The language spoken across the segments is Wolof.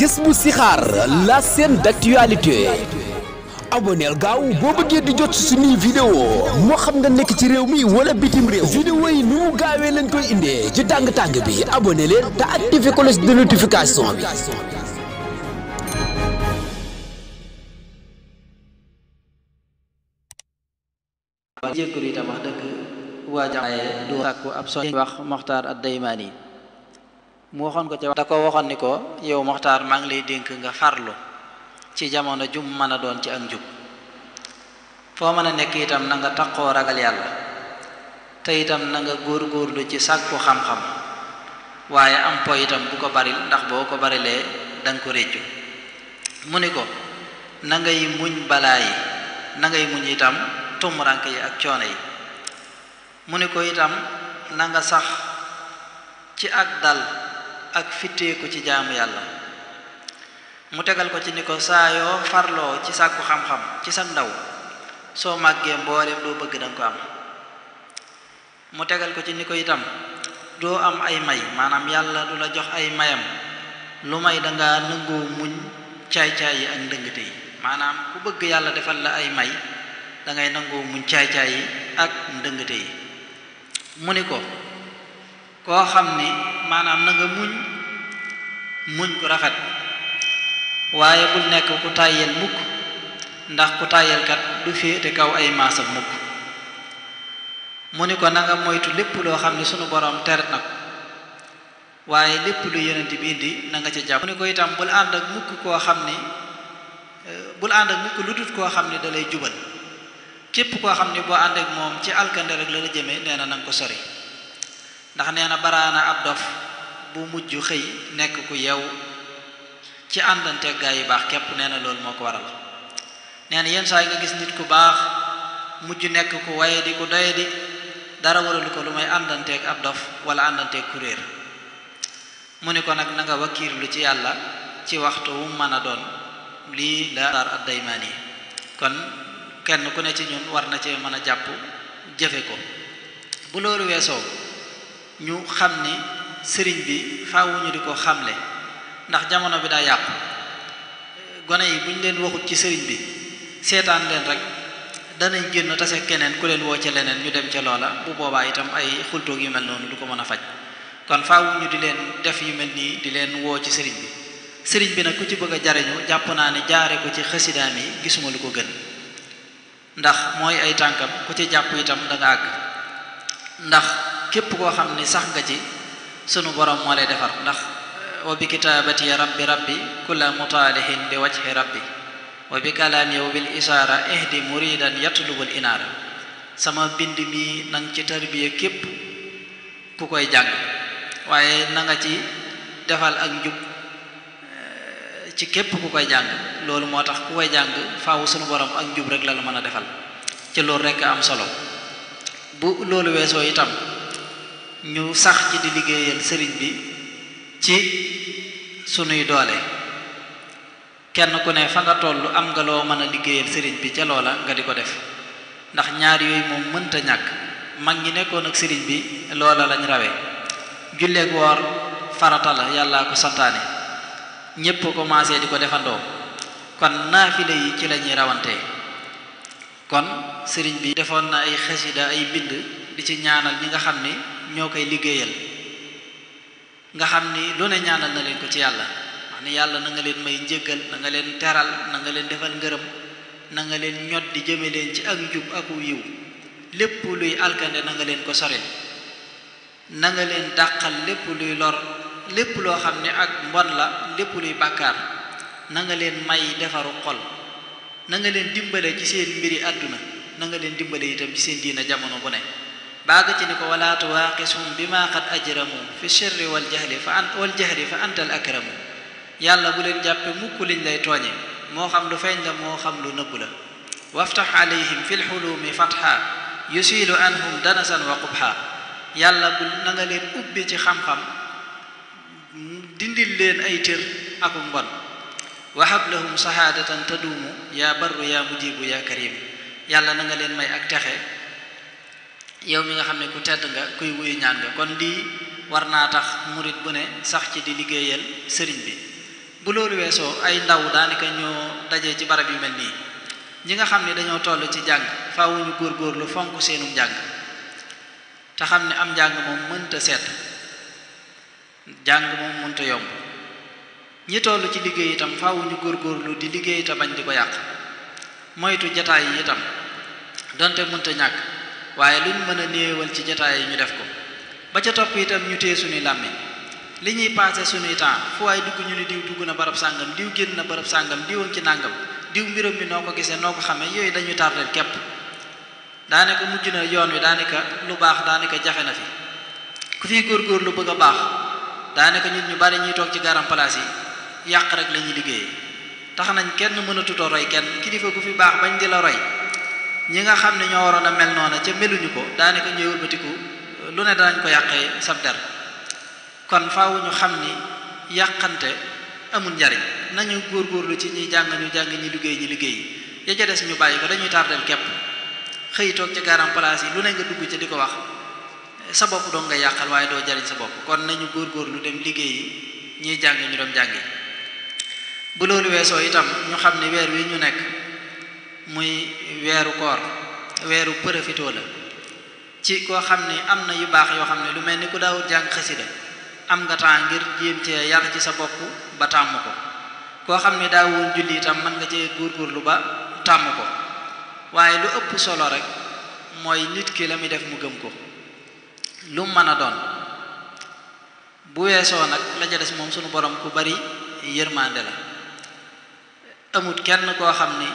Jazbou Chikhar, la chaîne d'actualité. abonneel gaaw boo bëggee di jot suñuy vidéo moo xam nga nekk ci réew mi wala bitim réew. vidéo yi nu mu gaawee leen koy indee ci tàng-tàng bi abonné leen te activé cloche de notification bi. waaw jéggulu itam wax dëgg waaye du sàkku ab soñ wax Moxtaar ad-Daymaani mu waxoon ko ca da ko waxoon ni ko yow Moxtaar maa ngi lay dénk nga farlu ci jamono jum mën a doon ci ak njub foo mën a nekk itam na nga taqoo ragal yàlla te itam na nga góorgóorlu ci sàkku xam-xam waaye am po itam bu ko baril ndax boo ko barilee da nga ko réccu mu ni ko na ngay muñ balaa yi na ngay muñ itam tumuranke yi ak coono yi mu ni ko itam na nga sax ci ak dal ak fitteeku ci jaamu yàlla mu tegal ko ci ni ko saa yoo farloo ci sàkku xam-xam ci sa ndaw soo màggee mboolem loo bëgg danga ko am mu tegal ko ci ni ko itam doo am ay may maanaam yàlla du la jox ay mayam lu may danga nangoo muñ caay-caay yi ak ndëngte yi maanaam ku bëgg yàlla defal la ay may dangay nangoo muñ caay-caay yi ak ndëngte yi mu ni ko koo xam ni maanaam na nga muñ ku rafet waaye bul nekk ku tàyyel mukk ndax ku tàyyelkat du féete kaw ay maasam mukk mu ni ko na nga moytu lépp loo xam ne sunu borom tere na ko waaye lépp lu yonent bi indi na nga ca jàpp mu ni ko itam bul ànd ak mukk lu dut koo xam ne da lay jubal képp koo xam ne boo ànd ak moom ci alkande rek la la jëmee nee na nga ko sori ndax nee na baraana ab dof bu mujj xëy nekk ku yew ci àndante gaa yi baax képp nee na loolu moo ko waral nee na yenn saa yi nga gis nit ku baax mujj nekk ku waye di ku doye di dara waralu ko lu may àndanteeg ab dof wala àndanteeg ku réer mu ni ko nag na nga wakkiirlu ci yàlla ci waxtu wu mën a doon lii la Moxtaar ad-Daymaani kon kenn ku ne ci ñun war na cee mën a jàpp jëfe ko bu loolu weesoo ñu xam ni sëriñ bi faawu ñu di ko xamle ndax jamono bi daa yàqu gone yi bu ñu leen waxut ci sëriñ bi seetaan leen rek danañ génn tase keneen ku leen woo ca leneen ñu dem ca loola bu boobaa itam ay xultoog yu mel noonu du ko mën a faj kon faawu ñu di leen def yu mel nii di leen woo ci sëriñ bi nag ku ci bëgg a jariñu jàpp naa ne jaare ko ci xasidaam yi gisuma lu ko gën ndax mooy ay tànkam ku ci jàpp itam da nga àgg ndax képp koo xam ni sax nga ci sunu borom moo lay defar ndax wa bi kitaabati rabbi kulla mutaalihin li wajhi rabbi wa bi kalaami wa bil isaara ihdi muridan yatlubul inaara sama bind mi nang ci tarbiya képp ku koy jàng waaye na nga ci defal ak njub ci képp ku koy jàng loolu moo tax ku koy jàng faaw sunu borom ak njub rek la mën a defal ci loolu rek am solo bu loolu weesoo itam ñu sax ci di liggéeyal sëriñ bi ci sunuy doole kenn ku ne fa nga toll am nga loo mën a liggéeyal sëriñ bi ca loola nga di ko def ndax ñaar yooyu moom mënta ñàkk mag ñi nekkoon ak sëriñ bi loola lañ rawee julleek woor farata la yàllaa ko santaane ñépp commencé di ko defandoo kon naafile yi ci la ñuy rawantee kon sëriñ bi defoon na ay xasida ay bind di ci ñaanal ñi nga xam ni ñoo koy liggéeyal nga xam ni lu ne ñaanal na leen ko ci yàlla wax ni yàlla na nga leen may njëggal na nga leen teral na nga leen defal ngërëm na nga leen ñot di jëme leen ci ak njub aku yiw lépp luy alkande na nga leen ko soril na nga leen dàqal lépp luy lor lépp loo xam ne ak mbon la lépp luy bàkkaar na nga leen may defaru xol na nga leen dimbale ci seen mbiri àdduna na nga leen dimbale itam ci seen diina jamono bu ne baaga ci ni ko wala tuwaaqishum bima qad ajramu fi sirri wal jahri fa antal akramu yàlla bu leen jàppe mukk liñ lay tooñe moo xam lu feeñ la moo xam lu nëbb la waftax alayhim fi lxulumi fatha yusilu anhum danasan wa qubha yàlla bu na nga leen ubbi ci xam-xam dindil leen ay tër aku mbon wahab lahum sahaadatan taduumu yaa barru yaa mujibu yaa karim yàlla na nga leen may ak texe yow mi nga xam ne ku tedd nga kuy wuyu ñaan nga kon lii war naa tax murit bu ne sax ci di liggéeyal sëriñ bi bu loolu weesoo ay ndaw daanaka ñoo daje ci barab yu mel nii ñi nga xam ne dañoo toll ci jàng faaw ñu góorgóorlu fonk seenum jàng te xam ne am njàng moom mënta sedd jàng moom mënta yomb ñi toll ci liggéey itam faaw ñu góorgóorlu di liggéey te bañ di ko yàq moytu jataay yi itam donte mënta ñàkk waaye luñ mën a néewal ci jataay yi ñu def ko ba ca topp itam ñu téye suñuy làmmiñ li ñuy passé suñuy temps fu waaye dugg ñu ne diw dugg na barab sàngam diw génn na barab sàngam diwoon ci nàngam diw mbiram mi noo ko gisee noo ko xamee yooyu dañuy tardel képp daanaka mujj na yoon wi daanaka lu baax daanaka jafe na fi ku fi góorgóor lu bëgg a baax daanaka nit ñu bari ñuy toog ci garam place yi yàq rek la ñuy liggéeyee tax nañ kenn mënatutoo roy kenn kilifa ku fi baax bañ di la roy ñi nga xam ne ñoo waroon a mel noona ca meluñu ko daanaka ñooy wëlbatiku lu ne danañ ko yàqee sab der kon faaw ñu xam ni yàqante amul njariñ nañu góorgóorlu ci ñi jàng ñu jàng ñi liggéey ñi liggéey ya ca des ñu bàyyi ko dañuy tardel képp xëy toog ci garam place yi lu ne nga dugg ca di ko wax sa bopp doo nga yàqal waaye doo jariñ sa bopp kon nañu góorgóorlu dem liggéey yi ñiy jàng ñu dem jàngi bu loolu weesoo itam ñu xam ne weer wi ñu nekk muy weeru koor weeru përëfitoo la ci koo xam ne am na yu baax yoo xam ne lu mel ni ku daawul jàng xasida am nga temps ngir jéem cee yar ci sa bopp ba tàmm ko koo xam ne daawul julli itam mën nga cee góorgóorlu ba tàmm ko waaye lu ëpp solo rek mooy nit ki la muy def mu gëm ko lu mën a doon bu weesoo nag la ca des moom sunu borom ku bari yërmande la amut kenn koo xam ni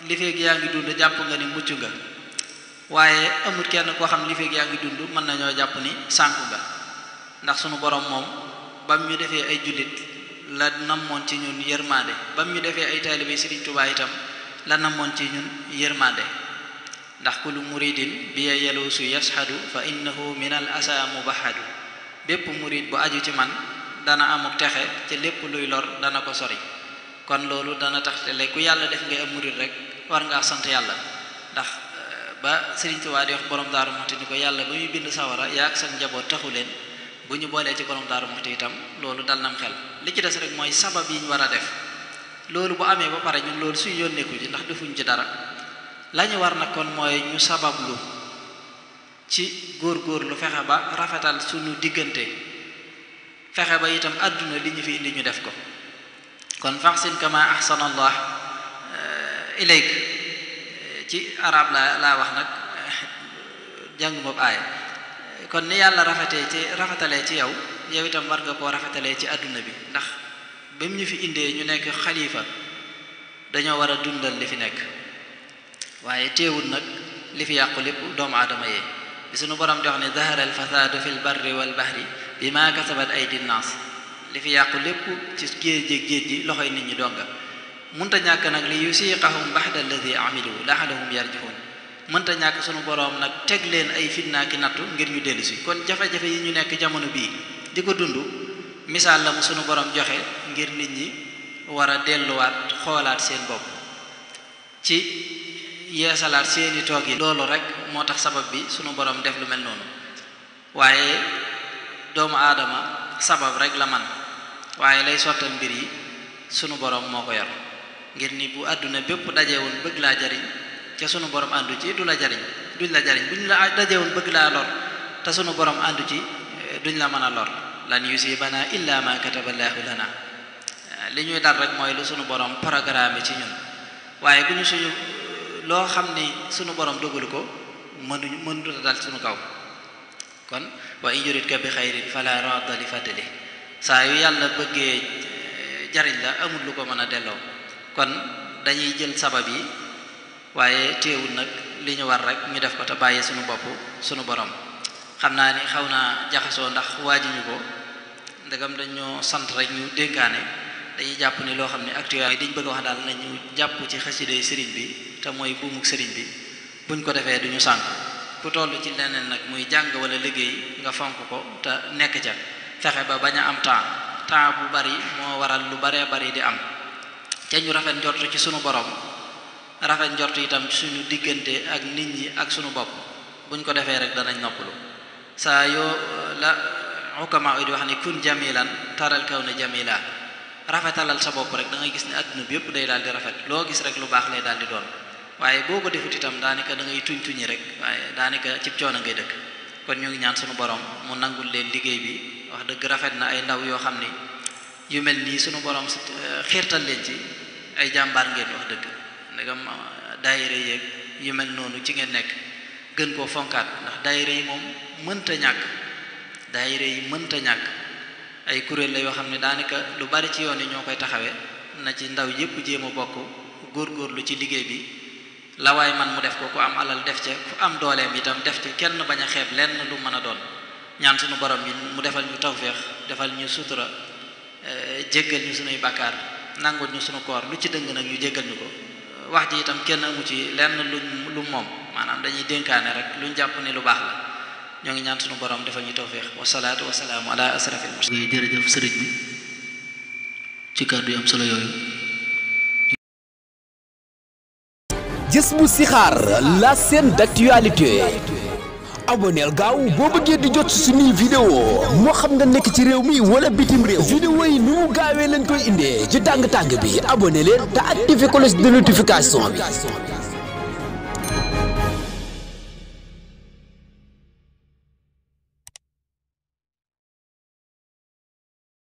li feeg yaa ngi dund jàpp nga ni mucc nga waaye amut kenn koo xam li feeg yaa ngi dund mën nañoo jàpp ni sànku nga ndax sunu borom moom bam ñu defee ay jullit la namoon ci ñun yërmande bam ñu defee ay taalibe Sëriñ Tuubaa itam la namoon ci ñun yërmande ndax kullu muridin bi yaluusu yashhadu fa innahu min al asa mubahadu bépp murid bu aju ci man dana amuk texe ci lépp luy lor dana ko sori kon loolu dana tax te ku yàlla def ngay am murid rek war ngaa sant yàlla ndax ba Sëriñ Tuubaa di wax borom Daaru Muxti ni ko yàlla ba muy bind sawara yaa ak sa njaboot taxu leen bu ñu boolee ci borom Daaru Muxti itam loolu dal nam xel li ci des rek mooy sabab yi ñu war a def loolu bu amee ba pare ñun loolu suy yónneeku ci ndax defuñ ci dara la ñu war nag kon mooy ñu sabablu ci góorgóorlu fexe ba rafetal suñu diggante fexe ba itam àdduna li ñu fi indi ñu def ko kon faxsin kama ahsanallah ilayk ci arab laa wax nag jàng boobu aaya kon ni yàlla rafetalee ci yow itam war nga koo rafetalee ci àdduna bi ndax ba mu ñu fi indee ñu nekk xalifa dañoo war a dundal li fi nekk waaye teewul nag li fi yàqu lépp doomu aadama yee bi suñu borom di wax ne zahara al fasadu fil barri wal bahri bima kasabat aydi nnaas li fi yàqu lépp ci géej gi loxoy nit ñi donga mënta ñàkk nag li yusiqahum baxda alladi amilu laxalahum yarjihun mënta ñàkk sunu boroom nag teg leen ay fitna ki nattu ngir ñu dellu si kon jafe-jafe yi ñu nekk jamono bii di ko dund misaal la mu sunu boroom joxe ngir nit ñi war a delluwaat xoolaat seen bopp ci yeesalaat seeni toog yi loolu rek moo tax sabab bi sunu boroom def lu mel noonu waaye doomu aadama sabab rek la man waaye lay sottal mbir yi sunu boroom moo ko yor ngir ni bu àdduna bépp dajewoon bëgg laa jariñ ca sunu borom àndu ci duñ la jariñ buñ la dajewoon bëgg laa lor te sunu borom àndu ci duñ la mën a lor lan yusibana illa ma kataballahu lana li ñuy dal rek mooy lu sunu borom programme ci ñun waaye bu ñu suñu loo xam ni sunu borom dogalu ko mënuta dal sunu kaw kon wa in yuridka bi xayrin fala radda li fadli saa yu yàlla bëggee jariñ la amul lu ko mën a delloo kon dañuy jël sabab yi waaye teewul nag li ñu war rek ñu def ko te bàyyi sunu bopp sunu borom xam naa ni xaw naa jaxasoo ndax waajuñu ko ndegam dañoo sant rek ñu dénkaane dañuy jàpp ni loo xam ne actuellement diñ bëgg a wax daal nañu jàpp ci xasiday sëriñ bi te mooy buumuk sëriñ bi buñ ko defee duñu sànk ku toll ci leneen nag muy jàng wala liggéey nga fonk ko te nekk ca fexe ba bañ a am temps bu bari moo waral lu baree bari di am te ñu rafet njort ci sunu borom rafet njort itam suñu diggante ak nit ñi ak sunu bopp buñ ko defee rek danañ noppalu saa yoo la xukama di wax ni kun jamilan taral kaw na jamila rafetalal sa bopp rek da ngay gis ne adduna bi yëpp day daal di rafet loo gis rek lu baax lay daal di doon waaye boo ko defut itam daanaka da ngay tuñi rek waaye daanaka cib coono ngay dëkk kon ñu ngi ñaan sunu borom mu nangul leen liggéey bi wax dëgg rafet na ay ndaw yoo xam ni yu mel nii sunu borom xiirtal leen ci ay jàmbaar ngeen wax dëgg ndegam daayira yeeg yu mel noonu ci ngeen nekk gën koo fonkaat ndax daayira yi moom mënta ñàkk ay kuréel la yoo xam ne daanaka lu bari ci yoon yi ñoo koy taxawee na ci ndaw yépp jéem a bokk góorgóorlu ci liggéey bi la waay man mu def ko ku am alal def ca ku am dooleem itam def ci kenn bañ a xeeb lenn lu mën a doon ñaan suñu borom bi mu defal ñu tawféex defal ñu sutura jéggal ñu sunuy bàkkaar nangul ñu sunu koor lu ci dëng nag ñu jéggal ñu ko wax ji itam kenn amu ci lenn lu moom maanaam dañuy dénkaane rek luñ jàpp ni lu baax la ñoo ngi ñaan sunu borom defal ñu tawféex wasalaatu wasalaamu ala asrafil mursalin. jërëjëf sëriñ bi ci kàddu yi am solo yooyu. Jazbou Chikhar, la chaîne d'actualité. aboneel gaaw boo bëggee di jot suñuy vidéo moo xam nga nekk ci réew mi wala bitim réew. vidéo yi ni mu gaawee lañ koy indee ci tàng-tàng bi abonné leen te activé cloche de notification bi.